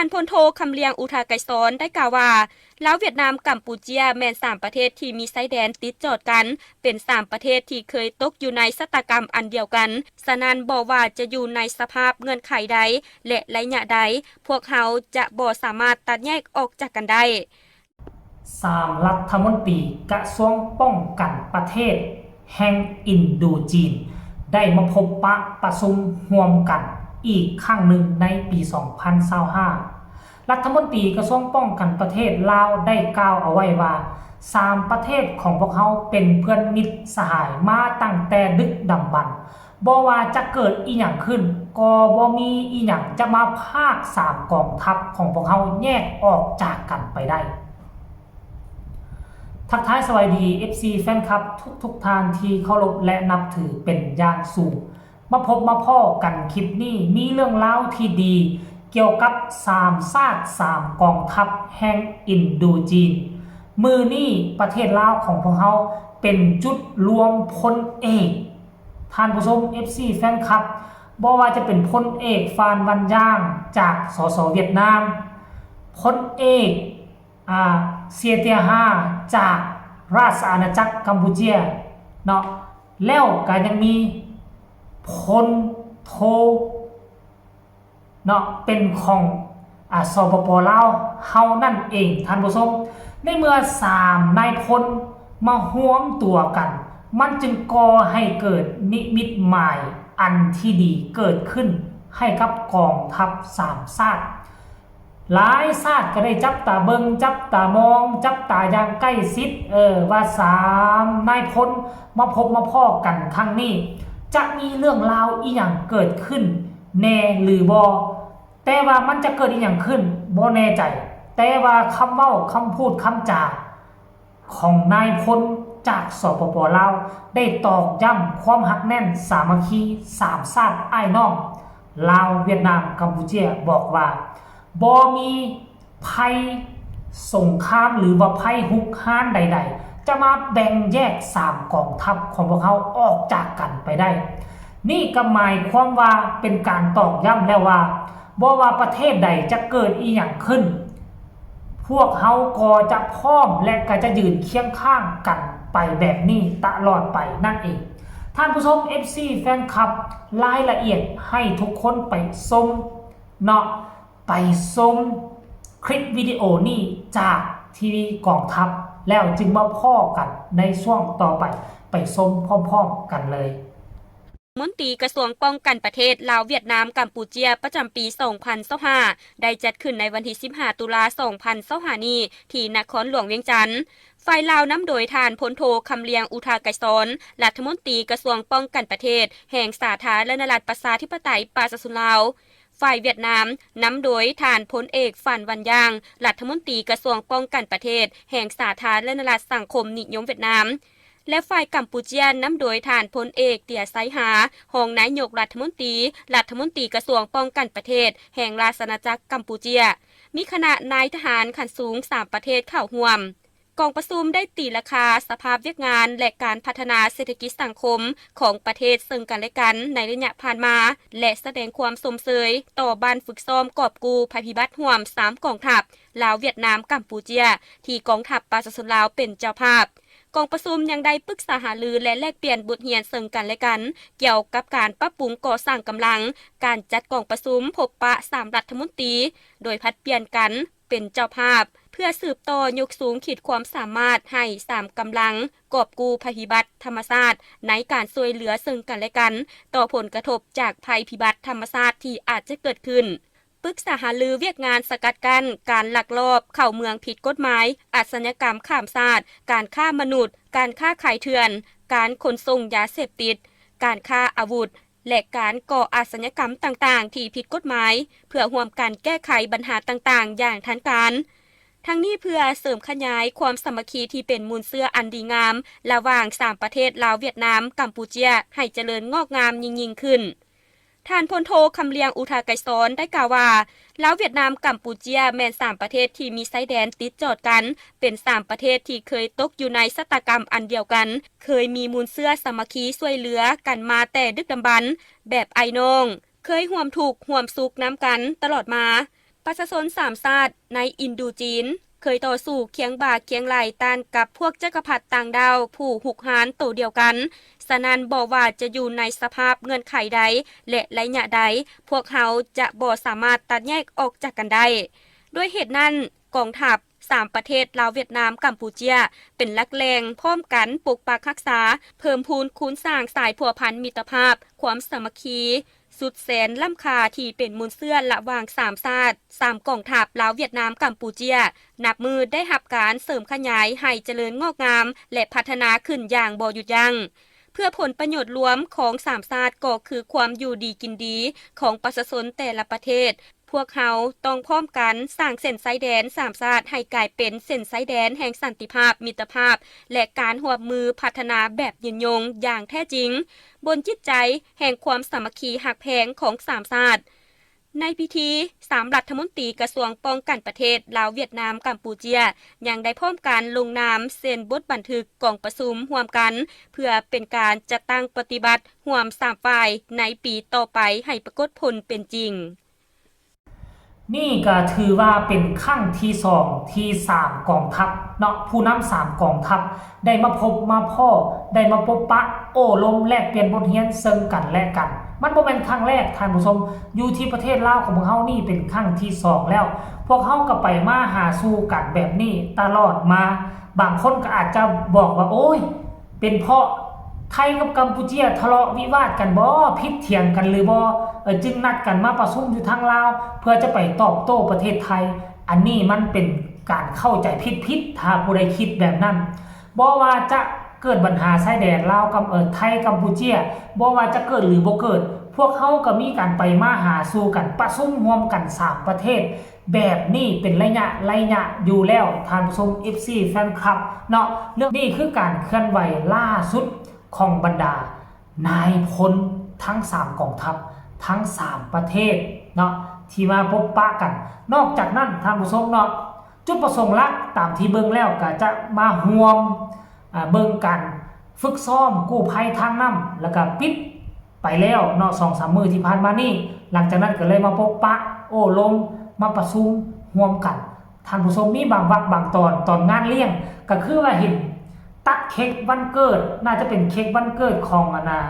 ທ່ານພົນໂທ ຄຳລຽງ ອຸທາໄກສອນ ໄດ້ກ່າວວ່າ ລາວ, ຫວຽດນາມ, ກຳປູເຈຍ ແມ່ນສາມປະເທດທີ່ມີຊາຍແດນຕິດຈອດກັນ, ເປັນສາມປະເທດທີ່ເຄີຍຕົກຢູ່ໃນຊະຕາກຳອັນດຽວກັນ, ສະນັ້ນ ບໍ່ວ່າຈະຢູ່ໃນສະພາບເງື່ອນໄຂໃດ ແລະ ໄລຍະໃດ, ພວກເຮົາຈະບໍ່ສາມາດຕັດແຍກອອກຈາກກັນໄດ້. ສາມລັດຖະມົນຕີກະຊວງປ້ອງກັນປະເທດແຫ່ງອິນໂດຈີນ ໄດ້ມາພົບປະປະຊຸມຮ່ວມກັນອີກຄັ້ງໜຶ່ງໃນປີສອງພັນຊາວຫ້າ. ລັດຖະມົນຕີກະຊວງປ້ອງກັນປະເທດລາວໄດ້ກ່າວເອົາໄວ້ວ່າ, ສາມປະເທດຂອງພວກເຮົາເປັນເພື່ອນມິດສະຫາຍມາຕັ້ງແຕ່ດຶກດຳບັນ. ບໍ່ວ່າຈະເກີດອີ່ຫຍັງຂຶ້ນ, ກໍບໍ່ມີອີ່ຫຍັງຈະມາພາກສາມກອງທັບຂອງພວກເຮົາແຍກອອກຈາກກັນໄປໄດ້. ທັກທາຍສະບາຍດີ ເອັຟຊີ ແຟນຄລັບທຸກໆທ່ານທີ່ເຄົາລົບ ແລະ ນັບຖືເປັນຢ່າງສູງ. ມາພົບມາພໍ້ກັນຄລິບນີ້ ມີເລື່ອງລາວທີ່ດີກ່ຽວກັບສາມຊາດສາມກອງທັບແຫ່ງອິນໂດຈີນ. ມື້ນີ້ປະເທດລາວຂອງພວກເຮົາເປັນຈຸດລວມພົນເອກ ທ່ານຜູ້ຊົມ ເອັຟຊີ ແຟນຄລັບ, ບໍ່ວ່າຈະເປັນພົນເອກ ຟານ ວັນຢາງ ຈາກ ສສ ຫວຽດນາມ, ພົນເອກ ອາ ເຊຍ ເຕຍຮາ ຈາກ ລາຊະອານາຈັກກຳປູເຈຍເນາະ, ແລ້ວກໍຍັງມີພົນໂທ ເນາະ ເປັນຂອງ ອາ ສປປ ລາວເຮົານັ້ນເອງ ທ່ານຜູ້ຊົມ. ໃນເມື່ອສາມນາຍພົນມາຮວມຕົວກັນ, ມັນຈຶ່ງກໍ່ໃຫ້ເກີດນິມິດໝາຍອັນທີ່ດີເກີດຂຶ້ນໃຫ້ກັບກອງທັບສາມຊາດ. ຫຼາຍຊາດກໍໄດ້ຈັບຕາເບິ່ງ, ຈັບຕາມອງ, ຈັບຕາຢ່າງໃກ້ຊິດ, ເອີ ວ່າສາມນາຍພົນມາພົບມາພໍ້ກັນຄັ້ງນີ້ ຈະມີເລື່ອງລາວອີ່ຫຍັງເກີດຂຶ້ນແດ່ຫຼືບໍ່? ແຕ່ວ່າມັນຈະເກີດອີ່ຫຍັງຂຶ້ນບໍ່ແນ່ໃຈ, ແຕ່ວ່າຄຳເວົ້າ, ຄຳພູດ, ຄຳຈາຂອງນາຍພົນຈາກ ສປປ ລາວ ໄດ້ຕອກຢ້ຳຄວາມຮັກແໜ້ນສາມັກຄີສາມຊາດອ້າຍນ້ອງ ລາວ, ຫວຽດນາມ, ກຳປູເຈຍ ບອກວ່າ ບໍ່ມີໄພສົງຄາມ ຫຼືວ່າໄພຮຸກຮານໃດໆ ຈະມາແບ່ງແຍກສາມກອງທັບຂອງພວກເຮົາອອກຈາກກັນໄປໄດ້. ນີ້ກໍໝາຍຄວາມວ່າເປັນການຕອກຢ້ຳແລ້ວວ່າ ບໍ່ວ່າປະເທດໃດຈະເກີດອີ່ຫຍັງຂຶ້ນ, ພວກເຮົາກໍຈະພ້ອມ ແລະ ກໍຈະຢືນຄຽງຂ້າງກັນໄປແບບນີ້ຕະຫຼອດໄປນັ້ນເອງ. ທ່ານຜູ້ຊົມ ເອັຟຊີ ແຟນຄລັບ, ລາຍລະອຽດໃຫ້ທຸກຄົນໄປຊົມເນາະ, ໄປຊົມຄລິບວິດີໂອນີ້ຈາກທີວີກອງທັບ ແລ້ວຈຶ່ງມາພໍ້ກັນໃນຊ່ວງຕໍ່ໄປ, ໄປຊົມພ້ອມໆກັນເລີຍ. ມົນຕີກະຊວງປ້ອງກັນປະເທດລາວ, ຫວຽດນາມ, ກຳປູເຈຍ ປະຈຳປີສອງພັນຊາວຫ້າ ໄດ້ຈັດຂຶ້ນໃນວັນທີສິບຫ້າ ຕຸລາ ສອງພັນຊາວຫ້ານີ້ ທີ່ນະຄອນຫຼວງວຽງຈັນ. ຝ່າຍລາວນຳໂດຍທ່ານພົນໂທ ຄຳລຽງ ອຸທາໄກສອນ ລັດຖະມົນຕີກະຊວງປ້ອງກັນປະເທດແຫ່ງສາທາລະນະລັດປະຊາທິປະໄຕປະຊາຊົນລາວ. ຝ່າຍຫວຽດນາມນຳໂດຍທ່ານພົນເອກ ຟານ ວັນຢາງ ລັດຖະມົນຕີກະຊວງປ້ອງກັນປະເທດແຫ່ງສາທາລະນະລັດສັງຄົມນິຍົມຫວຽດນາມ. ແລະ ຝ່າຍກຳປູເຈຍນຳໂດຍທ່ານພົນເອກ ເຕຍໄຊຮາ ຮອງນາຍົກລັດຖະມົນຕີ, ລັດຖະມົນຕີກະຊວງປ້ອງກັນປະເທດແຫ່ງລາຊະອານາຈັກກຳປູເຈຍ, ມີຄະນະນາຍທະຫານຂັ້ນສູງສາມປະເທດເຂົ້າຮ່ວມ. ກອງປະຊຸມໄດ້ຕີລາຄາສະພາບວຽກງານ ແລະ ການພັດທະນາເສດຖະກິດສັງຄົມຂອງປະເທດເຊິ່ງກັນແລະກັນໃນໄລຍະຜ່ານມາ ແລະ ສະແດງຄວາມຊົມເຊີຍຕໍ່ບ້ານຝຶກຊ້ອມກອບກູ້ໄພພິບັດຮ່ວມສາມກອງທັບ ລາວ, ຫວຽດນາມ, ກຳປູເຈຍ ທີ່ກອງທັບປະຊາຊົນລາວເປັນເຈົ້າພາບ. ກອງປະຊຸມຍັງໄດ້ປຶກສາຫາລື ແລະ ແລກປ່ຽນບົດຮຽນເຊິ່ງກັນແລະກັນ ກ່ຽວກັບການປັບປຸງກໍ່ສ້າງກຳລັງ, ການຈັດກອງປະຊຸມພົບປະສາມລັດຖະມົນຕີ ໂດຍຜັດປ່ຽນກັນເປັນເຈົ້າພາບ ເພື່ອສືບຕໍ່ຍົກສູງຂີດຄວາມສາມາດໃຫ້ສາມກຳລັງກອບກູ້ໄພພິບັດທຳມະຊາດ ໃນການຊ່ວຍເຫຼືອເຊິ່ງກັນແລະກັນຕໍ່ຜົນກະທົບຈາກໄພພິບັດທຳມະຊາດທີ່ອາດຈະເກີດຂຶ້ນ. ປຶກສາຫາລືວຽກງານສະກັດກັ້ນການລັກລອບເຂົ້າເມືອງຜິດກົດໝາຍ, ອາຊະຍາກຳຂ້າມຊາດ, ການຄ້າມະນຸດ, ການຄ້າຂາຍເຖື່ອນ, ການຂົນສົ່ງຢາເສບຕິດ, ການຄ້າອາວຸດ ແລະ ການກໍ່ອາຊະຍາກຳຕ່າງໆທີ່ຜິດກົດໝາຍ ເພື່ອຮ່ວມກັນແກ້ໄຂບັນຫາຕ່າງໆຢ່າງທັນການ. ທັງນີ້ເພື່ອເສີມຂະຫຍາຍຄວາມສາມັກຄີທີ່ເປັນມູນເຊື້ອອັນດີງາມລະຫວ່າງສາມປະເທດລາວ, ຫວຽດນາມ, ກຳປູເຈຍ ໃຫ້ຈະເລີນງອກງາມຍິ່ງໆຂຶ້ນ. ທ່ານພົນໂທ ຄຳລຽງ ອຸທາໄກສອນ ໄດ້ກ່າວວ່າ ລາວ, ຫວຽດນາມ, ກຳປູເຈຍ ແມ່ນສາມປະເທດທີ່ມີຊາຍແດນຕິດຈອດກັນ, ເປັນສາມປະເທດທີ່ເຄີຍຕົກຢູ່ໃນຊະຕາກຳອັນດຽວກັນ, ເຄີຍມີມູນເຊື້ອສາມັກຄີຊ່ວຍເຫຼືອກັນມາແຕ່ດຶກດຳບັນແບບອ້າຍນ້ອງ, ເຄີຍຮ່ວມທຸກຮ່ວມສຸກນຳກັນຕະຫຼອດມາ. ປະຊາຊົນສາມຊາດໃນອິນໂດຈີນ ເຄີຍຕໍ່ສູ້ຄຽງບ່າຄຽງໄຫຼ່ຕ້ານກັບພວກຈັກກະພັດຕ່າງດ້າວຜູ້ຮຸກຮານໂຕດຽວກັນ. ສະນັ້ນ, ບໍ່ວ່າຈະຢູ່ໃນສະພາບເງື່ອນໄຂໃດ ແລະ ໄລຍະໃດ, ພວກເຮົາຈະບໍ່ສາມາດຕັດແຍກອອກຈາກກັນໄດ້. ດ້ວຍເຫດນັ້ນ, ກອງທັບສາມປະເທດ ລາວ, ຫວຽດນາມ, ກຳປູເຈຍ ເປັນຫຼັກແຫຼ່ງພ້ອມກັນປົກປັກຮັກສາ, ເພີ່ມພູນຄູນສ້າງສາຍພົວພັນມິດຕະພາບ, ຄວາມສາມັກຄີ ສຸດແສນລ້ຳຄ່າທີ່ເປັນມູນເຊື້ອລະຫວ່າງສາມຊາດ, ສາມກອງທັບ ລາວ, ຫວຽດນາມ, ກຳປູເຈຍ ນັບມື້ໄດ້ຮັບການເສີມຂະຫຍາຍໃຫ້ຈະເລີນງອກງາມ ແລະ ພັດທະນາຂຶ້ນຢ່າງບໍ່ຢຸດຢັ້ງ ເພື່ອຜົນປະໂຫຍດລວມຂອງສາມຊາດ ກໍຄືຄວາມຢູ່ດີກິນດີຂອງປະຊາຊົນແຕ່ລະປະເທດ. ພວກເຮົາຕ້ອງພ້ອມກັນສ້າງເສັ້ນຊາຍແດນສາມຊາດໃຫ້ກາຍເປັນເສັ້ນຊາຍແດນແຫ່ງສັນຕິພາບ, ມິດຕະພາບ ແລະ ການຮ່ວມມືພັດທະນາແບບຍືນຍົງຢ່າງແທ້ຈິງ ບົນຈິດໃຈແຫ່ງຄວາມສາມັກຄີຮັກແພງຂອງສາມຊາດ. ໃນພິທີ, ສາມລັດຖະມົນຕີກະຊວງປ້ອງກັນປະເທດ ລາວ, ຫວຽດນາມ, ກຳປູເຈຍ ຍັງໄດ້ພ້ອມກັນລົງນາມເຊັນບົດບັນທຶກກອງປະຊຸມຮ່ວມກັນ ເພື່ອເປັນການຈັດຕັ້ງປະຕິບັດຮ່ວມສາມຝ່າຍໃນປີຕໍ່ໄປໃຫ້ປາກົດຜົນເປັນຈິງ. ນີ້ກໍຖືວ່າເປັນຄັ້ງທີສອງທີ່ສາມກອງທັບເນາະ, ຜູ້ນຳສາມກອງທັບໄດ້ມາພົບມາພໍ້, ໄດ້ມາພົບປະໂອ້ລົມແລກປ່ຽນບົດຮຽນເຊິ່ງກັນແລະກັນ. ມັນບໍ່ແມ່ນຄັ້ງແລກທ່ານຜູ້ຊົມ, ຢູ່ທີ່ປະເທດລາວຂອງພວກເຮົານີ້ເປັນຄັ້ງທີສອງແລ້ວ. ພວກເຮົາກໍໄປມາຫາສູ່ກັນແບບນີ້ຕະຫຼອດມາ. ບາງຄົນກໍອາດຈະບອກວ່າ, ໂອ້ຍ, ເປັນເພາະໄທກັບກຳປູເຈຍທະເລາະວິວາດກັນບໍ? ຜິດຖຽງກັນຫຼືບໍ? ເອີ ຈຶ່ງນັດກັນມາປະຊຸມຢູ່ທາງລາວ ເພື່ອຈະໄປຕອບໂຕ້ປະເທດໄທ. ອັນນີ້ມັນເປັນການເຂົ້າໃຈຜິດໆ ຖ້າຜູ້ໃດຄິດແບບນັ້ນ. ບໍ່ວ່າຈະເກີດບັນຫາຊາຍແດນລາວກັບ ເອີ ໄທກຳປູເຈຍ, ບໍ່ວ່າຈະເກີດຫຼືບໍ່ເກີດ, ພວກເຮົາກໍມີການໄປມາຫາສູ່ກັນ, ປະຊຸມຮ່ວມກັນສາມປະເທດ ແບບນີ້ເປັນໄລຍະໄລຍະຢູ່ແລ້ວ ທ່ານຜູ້ຊົມ ເອັຟຊີ ແຟນຄລັບເນາະ. ເລື່ອງນີ້ຄືການເຄື່ອນໄຫວລ່າສຸດຂອງບັນດານາຍພົນທັງສາມກອງທັບ ທັງສາມປະເທດເນາະ ທີ່ມາພົບປະກັນ. ນອກຈາກນັ້ນ ທ່ານຜູ້ຊົມເນາະ, ຈຸດປະສົງຫຼັກຕາມທີ່ເບິ່ງແລ້ວ ກະຈະມາຮ່ວມ ອາ ເບິ່ງການຝຶກຊ້ອມກູ້ໄພທາງນ້ຳ ແລ້ວກະປິດ ໄປແລ້ວເນາະ ສອງສາມມື້ທີ່ຜ່ານມານີ້. ຫຼັງຈາກນັ້ນກໍເລີຍມາພົບປະໂອ້ລົມ ມາປະຊຸມຮ່ວມກັນ. ທ່ານຜູ້ຊົມ ມີບາງວັກບາງຕອນ ຕອນງານລ້ຽງ ກໍຄືວ່າເຫັນຕັດເຄັກວັນເກີດ, ໜ້າຈະເປັນເຄັກວັນເກີດຂອງ ອັນນ່າ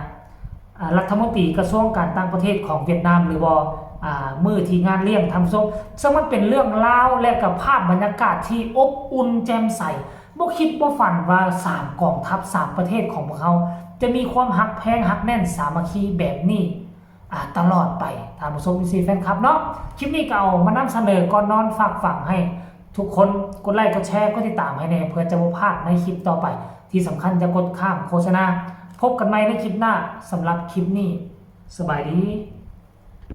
ອາ ລັດຖະມົນຕີກະຊວງການຕ່າງປະເທດຂອງຫວຽດນາມ ຫຼືບໍ່ ອາ ມື້ທີ່ງານລ້ຽງ ທ່ານຜູ້ຊົມ. ເຊິ່ງມັນເປັນເລື່ອງລາວ ແລະ ກໍພາບບັນຍາກາດທີ່ອົບອຸ່ນແຈ່ມໃສ. ບໍ່ຄິດບໍ່ຝັນວ່າສາມກອງທັບ ສາມປະເທດຂອງພວກເຮົາ ຈະມີຄວາມຮັກແພງ ຮັກແໜ້ນ ສາມັກຄີແບບນີ້ ອາ ຕະຫຼອດໄປ. ທ່ານຜູ້ຊົມ ເອັຟຊີ ແຟນຄລັບເນາະ, ຄລິບນີ້ກໍເອົາມານຳສະເໜີກ່ອນນອນ ຝາກຝັງໃຫ້ທຸກຄົນກົດໄລ ກົດແຊ ກົດຕິດຕາມໃຫ້ແດ່ ເພື່ອຈະບໍ່ພາດໃນຄລິບຕໍ່ໄປ. ທີ່ສຳຄັນຢ່າກົດຂ້າມໂຄສະນາ. ພົບກັນໃໝ່ໃນຄລິບໜ້າ. ສຳລັບຄລິບນີ້ ສະບາຍດີ.